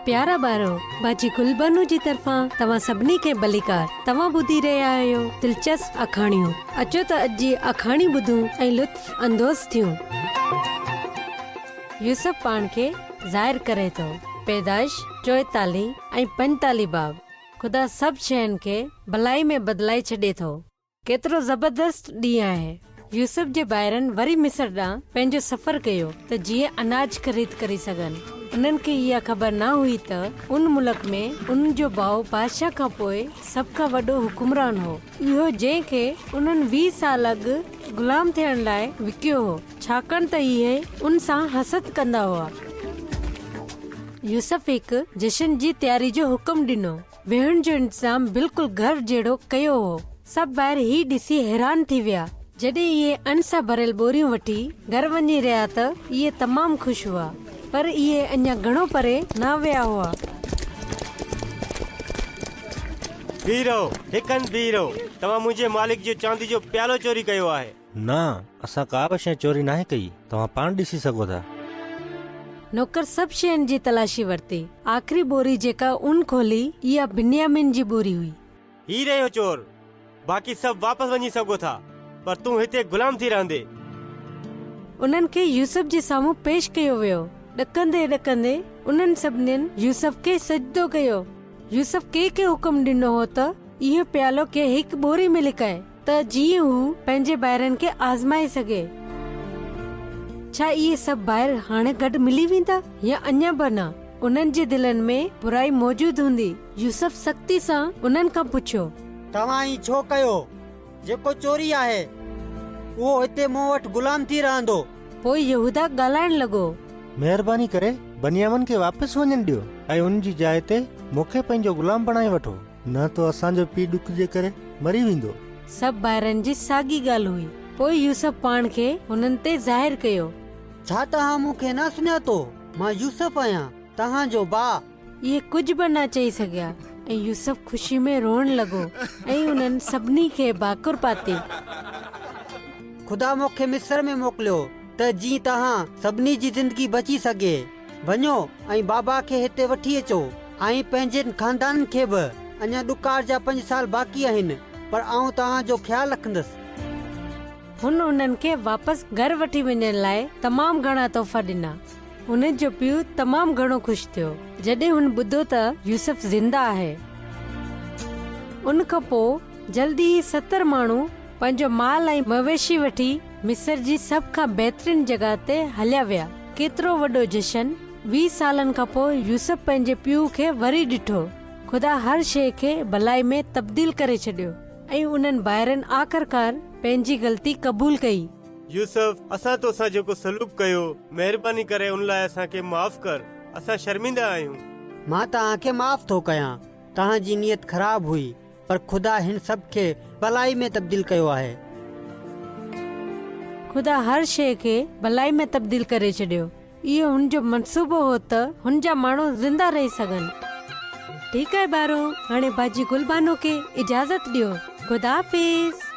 پيارا ٻارو، باجي گل بانو جي طرفان توهان سڀني کي ڀليڪار. توهان ٻڌي رهيا آهيو دلچسپ آکاڻيون. اچو ته اڄ جي آکاڻي ٻڌون ۽ لطف اندوز ٿيون. يوسف پاڻ کي ظاهر ڪري ٿو. پيدائش 44 ۽ 45 باب. خدا سڀ شين کي ڀلائي ۾ بدلائي ڇڏي ٿو. ڪيترو زبردست ڏينهن آهي! يوسف جي ڀائرن وري مصر ڏانهن پنهنجو سفر ڪيو ته جيئن اناج خريد ڪري سگهن. انهن کي اها خبر نه هئي ته ان ملڪ ۾ انهن جو ڀاء بادشاهه کان پوء سڀ کان وڏو حڪمران هو، اهو جنهن کي انهن 20 سال اڳ غلام ٿيڻ لاء وڪيو هو، ڇاڪاڻ ته اهي ان سان حسد ڪندا هئا. يوسف هڪ جشن جي تياري جو حڪم ڏنو. ويهڻ جو انتظام بلڪل گهر جهڙو ڪيو هو. سڀ ڀائر هي ڏسي حيران ٿي ويا. جڏهن اهي ان سان ڀريل ٻوريون وٺي گهر وڃي رهيا ته اهي تمام خوش هئا. پر اهي اڃا گهڻو پري نه ويا هئا. بيهي رهو، هڪ هنڌ بيهي رهو. توهان منهنجي مالڪ جو چاندي جو پيالو چوري ڪيو آهي. نه، اسان ڪا به شيء چوري ناهي ڪئي، توهان پاڻ ڏسي سگهو ٿا. نوڪر سڀ شين جي تلاشي ورتي. آخري ٻوري جيڪا ان کولي، اها بنيامين جي ٻوري هئي. هي رهيو چور، باقي سڀ واپس وڃي سگهو ٿا، پر تون هتي غلام ٿي رهندين. انهن کي يوسف جي سامهون پيش ڪيو ويو. ڏڪندي ڏڪندي انهن سڀنين يوسف کي سجدو ڪيو. يوسف ڪنهن کي حڪم ڏنو هو ته اهو پيالو ڪنهن هڪ ٻوري ۾ لڪائي؟ ته جيئن هو پنهنجي ڀائرن کي آزمائي سگهي. ڇا اهي سڀ ڀائر هاڻي گڏ ملي ويندا يا اڃا به نه؟ انهن جي دلن ۾ برائي موجود هوندي. يوسف سختي سان انهن کان پڇيو. توهان ائين ڇو ڪيو؟ جيڪو چوري آهي، اهو هتي مون وٽ غلام ٿي رهندو. پوء يهوداه ڳالهائڻ لڳو. مهرباني ڪري بنيامين کي واپس وڃڻ ڏيو ۽ ان جي جاء تي مون کي پنهنجو غلام بڻائي وٺو. نه ته اسان جو پيء ڏک جي ڪري مري ويندو. سڀ ڀائرن جي ساڳي ڳالهه هئي. پوء يوسف پاڻ کي هنن تي ظاهر ڪيو. ڇا توهان مون کي نه سڃاتو؟ مان يوسف آهيان، توهان جو ڀاء. اهي ڪجهه به نه چئي سگهيا ۽ يوسف خوشي ۾ روئڻ لڳو ۽ انهن سڀني کي ڀاڪر پاتي. خدا مون کي مصر ۾ موڪليو ته جيئن توهان سڀني جي زندگي بچي سگهي. وڃو ۽ بابا کي هتي وٺي اچو ۽ پنهنجن خاندانن کي به. اڃا ڏڪار جا پنج سال باقي آهن، پر آئون توهان جو خيال رکندس. هن انهن کي واپس گهر وٺي وڃڻ لاء تمام گهڻا تحفا ڏنا. هن جو پيء تمام گهڻو خوش ٿيو، جڏهن هن ٻڌو ته يوسف زنده آهي. ان کان پوء جلد ئي 70 ماڻهو پنهنجو مال ۽ مويشي وٺي مصر جي سڀ کان بهترين جڳهه تي هليا ويا. ڪيترو وڏو جشن! 20 سالن کان پوء يوسف پنهنجي پيء کي وري ڏٺو. خدا هر شيء کي ڀلائي ۾ تبديل ڪري ڇڏيو ۽ انهن ڀائرن آخرڪار پنهنجي غلطي قبول ڪئي. يوسف، اسان توسان جيڪو سلوڪ ڪيو، مهرباني ڪري ان لاء اسان کي معاف ڪر. اسان شرمنده آهيون. مان توهان کي معاف ٿو ڪيان. توهان جي نيت خراب هئي. پر خدا هن سڀ کي ڀلائي ۾ تبديل ڪيو آهي. خدا هر شيء کي ڀلائي ۾ تبديل ڪري ڇڏيو. اهو هن جو منصوبو هو ته هن جا ماڻهو زنده رهي سگهن. ٺيڪ آهي ٻارو، هاڻي باجي گل بانو کي اجازت ڏيو. خدا حافظ.